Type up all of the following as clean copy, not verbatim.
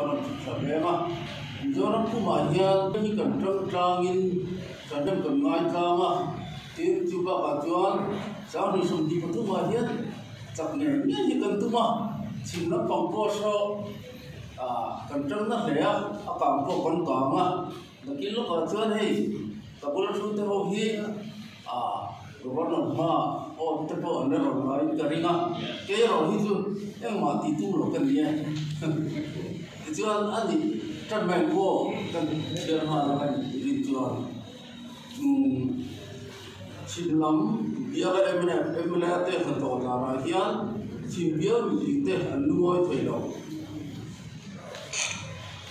a rawn chhuk thla ve ang a. Mizoram pumah hian hi kan tang tlangin thahnem kan ngai tlang a, tin chu bakah chuan 2023 ah hian chak ngei ngei hi kan tum a, chhim lampang pawh saw ah kan tang na hle a, a kang pawh kan kang a. Nakin lawkah chuan hei ka bula thu te ho hi ah Governor hma awm te pawh an la rawn ngaiin ka ring a, kei erawh hi chu engmah tih tum lo ka ni e. Tichuan a nih tan mai pawh kan chhiar nghal a kan rin chuan umm chhim lam biala mnf mla te hnathawh danah hian chhim bial mipui te an lungawi thei lo.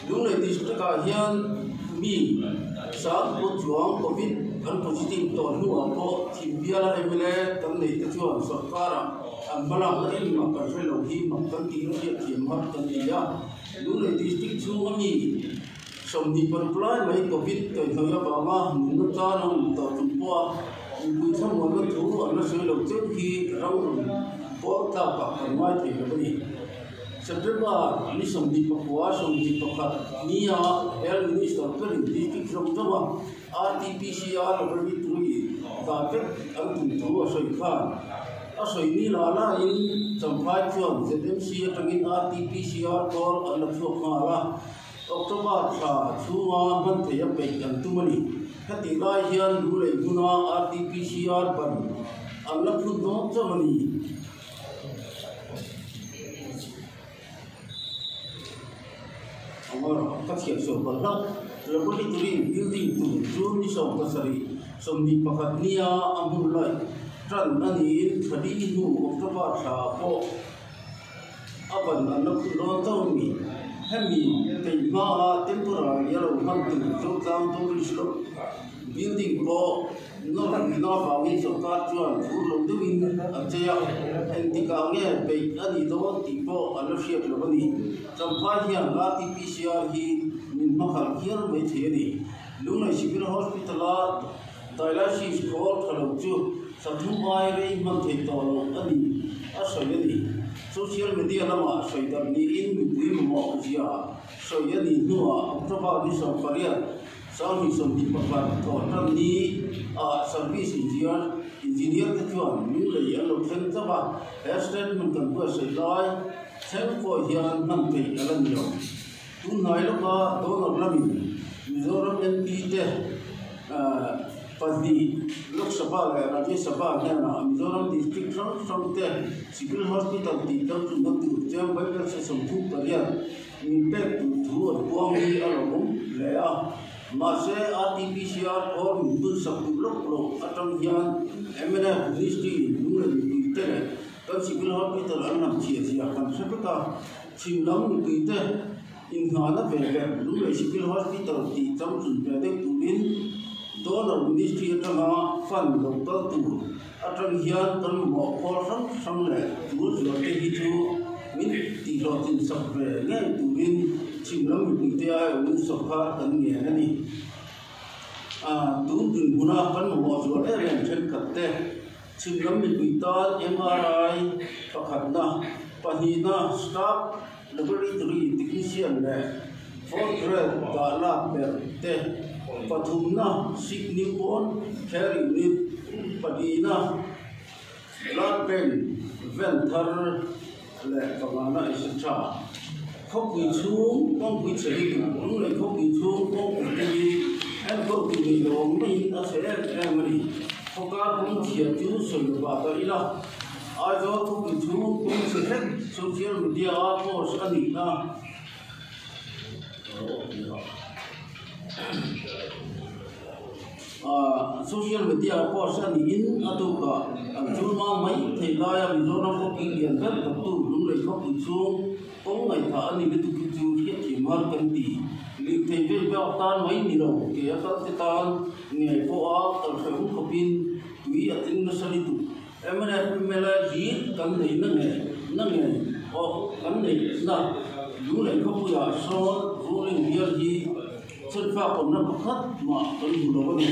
Lunglei District ah hian mi sang pawh chuang Covid an positive tawh hnuah pawh Thimbiala mla kan neih te chuan sorkar ah an hmalakna engmah kan hre lo hi mak kan tih na hriat thiam har kan ti a. Lunglei District chhunga mi 26 lai mai Covid kaihhnawih avanga nunna tan a awm tawh chung pawha mipui thlamuanna thu an la sawi lo cheu hi ram rawn pawl tlakah kan ngai thei lo a ni. September ni 29 21 nia Health Minister perin district zawng zawnga RTPCR laboratory dah vek an tum thu a sawi khan a sawi ni lah lahin Champhai chuan ZMC atangin RTPCR call an la chhuak nghal a, October thla chhunga hman theih a peih an tum a ni. Hetih lai hian Lunglei hmuna RTPCR ban an la phut dawn chauh a ni. Ka thiam sual palh hlauh. Laboratory building tur chu ni 17 21 nia a hmun laih tan a niin thla li hnu October thla pawh a ban an la phun dawn chauh a ni. Hemi peih hmaa temporary a lo hman tur Zotlang Tourist Building pawh Nawr nuna avangin sorkar chuan phur lo deuhin an chei a, engtikah nge beih a nih dawn tih pawh an la hriat lo a ni. Champhai hian RTPCR hi min hmakhalh hial mai thei a ni. Lunglei Civil Hospital-a dialysis khawl tha lo chu thla thum ai rei hman thei tawh lo a ni a sawi a ni. Social media lamah sawi darh niin mipui mamawh zia sawi a nih hnuah October ni 18, 2021 thawh tan ni ah Service Engineer Engineer te chuan Lunglei an lo thleng chauh a, he statement kan buatsaih lai thleng pawh hian hman theih a la ni lo. Tunhnai lawka donor lamin Mizoram MP te pahnih Lok Sabha leh Rajya Sabha hnenah Mizoram District hrang hrang te Civil Hospital tih tel tumna tur cheng Bible se 38 Min pek tur thu an puang hi a lo awm hle a, mahse RTPCR khawl min bun sak duh lawk loh atang hian mnf Ministry in Lunglei mipui te leh kan Civil Hospital an lam chhiah zia kan hre vek a, chhim lam mipui te inngahna ve ber Lunglei Civil Hospital tih changchun ve deuh turin Donor Ministry atanga fund lo kal tur atang hian kan mamawh khawl hrang hrang leh tul zual te hi chu min tihhlawhtlin sak ve ngei turin chhim lam mipui te aiawhin sawrkar kan ngen a ni. Tun dinhmuna kan mamawh zual em em thenkhat te chhim lam mipui tan MRI pakhatna, pahnihna staff laboratory technician leh fourth grade dah lak ber te, pathumna sick newborn care unit, pahnihna blood bank ven thar leh pangana etc. Khawpui chhung kawngpui chhe hi duh Lunglei khawpui chhung kawngpui te hi enkawl tur nei lo awm maiin a chhe em em a ni. Khawkar kawng chhia chu sawi lo vah ta ila Aizawl khawpui chhung kawng chhe hlek social media a post a nih na. Social media a post a niin a tukah an chul mang mai thei laia Mizoram khawpui lian ber dawktu Lunglei khawpui chhung kawng ngaihthah a ni lutuk hi chu hriatthiam har kan ti. Lirthei vel bak tan mai ni lo ke a kal te tan ngei pawha kal hrehawm khawpin tui a tling nasa lutuk. Mnf mla hi kan nei na nge na nge aw kan nei na Lunglei khawpuiah sawn ruling bial hi chhenfak awmna pakhat mah kan hmu lo a ni.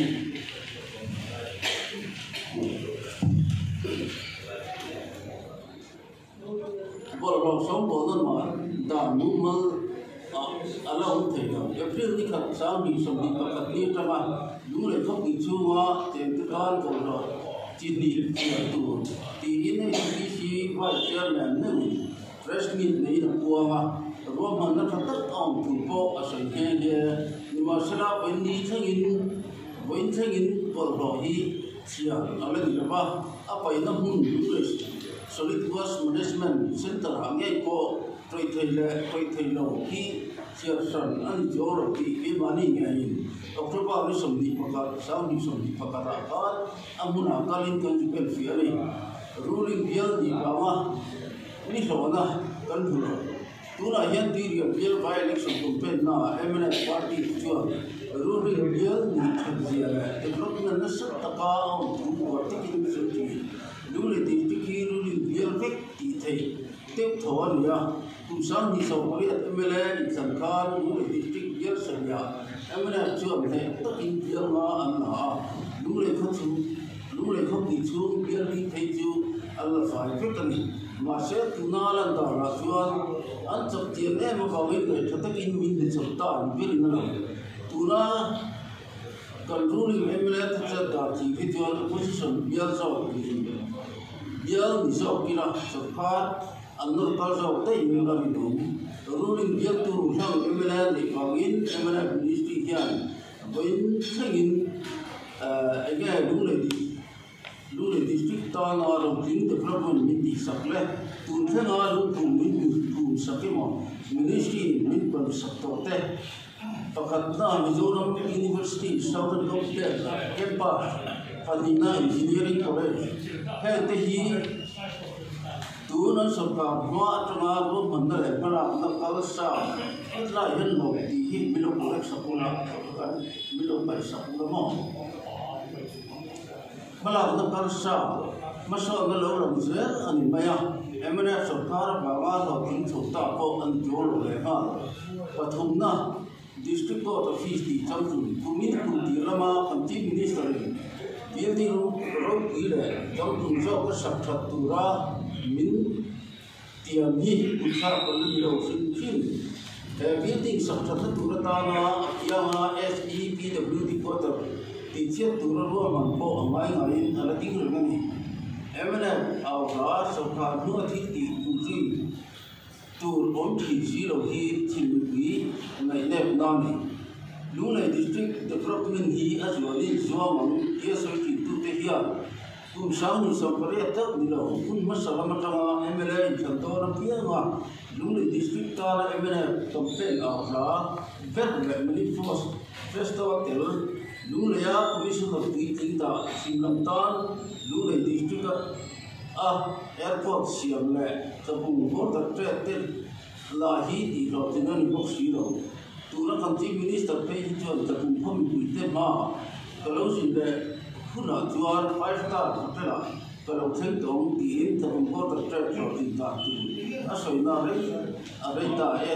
Bawlhhlawh sawm pawh nawn mah dan mumal. a la awm thei lo. April ni khat 2021 ni atanga Lunglei khawpui chhunga chengte tan bawlhhlawh chi hnih chhiar tur tiin HPC Vice Chairman meuhin Press meet neiin a puang a, ruahmanna tha tak a awm thu pawh a sawi nghe nghe. Nimahsela vawiin ni thlengin vawiin thlengin bawlhhlawh hi chhiar a la ni lo va, a paihna hmun Lunglei Solid Waste Management Centre-ah ngei pawh tawih thei leh tawih thei lo hi chhiar hran a ni chuang lo tih keimahni ngeiin October ni 21, 2021 ah khan a hmunah kalin kan rebel fiah a ni. Ruling bial nih vanga ni hlawhna kan hmu lo. Tunah hian Tirial bial by-election campaign naah mnf party te chuan ruling bial nih that zia leh development nasa taka a awm thu uar takin sawi thin. Lunglei district hi ruling bial vek tih theih deuh tho a ni a. Kum 2008 mla inthlan khan Lunglei district bial sarihah mnf chuan hneh takin bial nga an la a. Lunglei khaw chhung Lunglei khawpui chhung bial hi phei chu an la fai vek a ni. Mahse tuna lan danah chuan an chak chian em avangin ngaih tha takin min ni chawp ta an berin a lang. Tuna kan ruling mla te chet dan thing hi chuan opposition bial zawk niin bial ni zawk ila sawrkar an nawr kal zawk daih in a rinawm. Ruling bialtu hlang mla neih vangin mla ministry hian vawiin thlengin enge Lunglei Lunglei District tana Rotling Development min tihsak leh tun thlenga lungphum min phumsak emaw Ministry in min pawmsak tawh te pakhatna Mizoram University Southern Complex Campus pahnihna Engineering College heng te hi tun an sawrkar hma atanga ruahmanna leh hmalakna kalsa hetlai hian lawm tih hi min lo correct sak ula kan min lo paihsak ula maw. Hmalakna kalsa hmasawnna lo lang zel a ni mai a, mnf sawrkar avanga hlawhtling chho ta pawh a ni tuar lo leh nghal. Pathumna, District Court Office tih changtlun kumin kum tir lama kan Chief Minister-in building ropui leh changtlun zawka sak that tura min tiam hi kutthlak kan la ni lo hrim hrim. He building sak thatna tur atana a kianga SEPWD quarter tihchhiat tura ruahman pawh a ngai ngaiin a la ding reng a ni. Mnf au hla sawrkar hnua thil tih duhzui tur awm thin si lo hi thil mipui ngaihnep na a ni. Lunglei District Development hi a zualin zuam ang tia sawi thintute hian Kum 2018 deuh ni lo, hun hmasa lam atanga mla inthlan dawn apianga Lunglei District tana mla campaign au hla ber leh manifesto a tel. Lungleia Commissioner puitling dah chhim lam tan Lunglei District a airport siam leh tlabung border trade te lah hi tihhlawhtlin a ni bawk si lo. Tuna kan Chief Minister phei hi chuan tlabung khaw mipuite hmaah ka lo zin leh hunah chuan Five Star Hotel-ah ka lo thleng tawh ang tiin tlabung border trade hlawhtlin dan tur a sawina rei a rei ta e.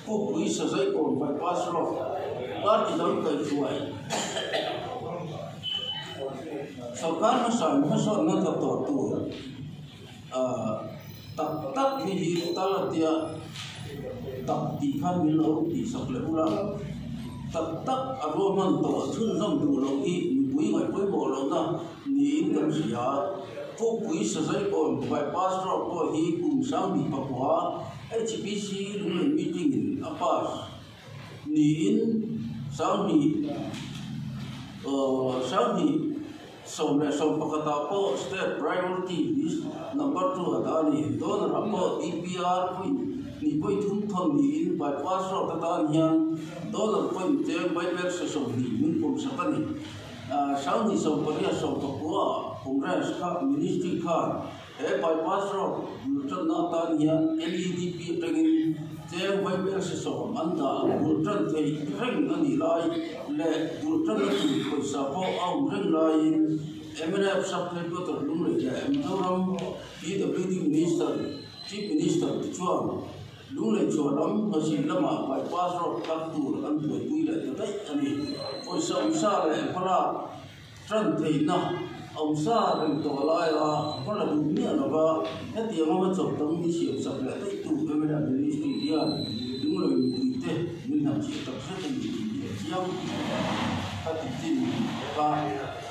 Pukpui Sazaikawn Bypass Road party dang kaihhruai sawrkar hmasa in hmasawnna tha tawh tur Tak tak hi hi tal a tia tak tih khan min lo tihsak leh ula, tak tak a ruahman tawh chhunzawm duh loh hi mipui ngaih pawimawh lohna niin kan hria. Pukpui Sazaikawn bypass road pawh hi kum 2009 HPC Lunglei meeting in a pass niin 20 20 11 ah pawh State Priority List Number 2 a dah a ni. Donor ah pawh DPR point hnih point thum thawn niin bypass road atan hian donor point cheng Bible se 20 min pawmsak a ni. 2018 19 ah Congress kha Ministry khan he bypass road bul tanna atan hian NEDP atangin cheng Bible se 10 an dah bul tan theih reng a nih lai leh bul tanna tur pawisa pawh a awm reng laiin mnf Sub-Headquarter Lunglei leh Mizoram PWD Minister Chief Minister te chuan Lunglei chhuah lam hmazin lamah bypass road kal tur an buaipui leh ta daih a ni. Pawisa awmsa leh hmalak Tan theihna awmsa reng tawh laia hma la duh miah lova hetiang anga chawp tam ni siam sak leh daih tu mnf Ministry hian Lunglei. tlangpui a, khati chin kha.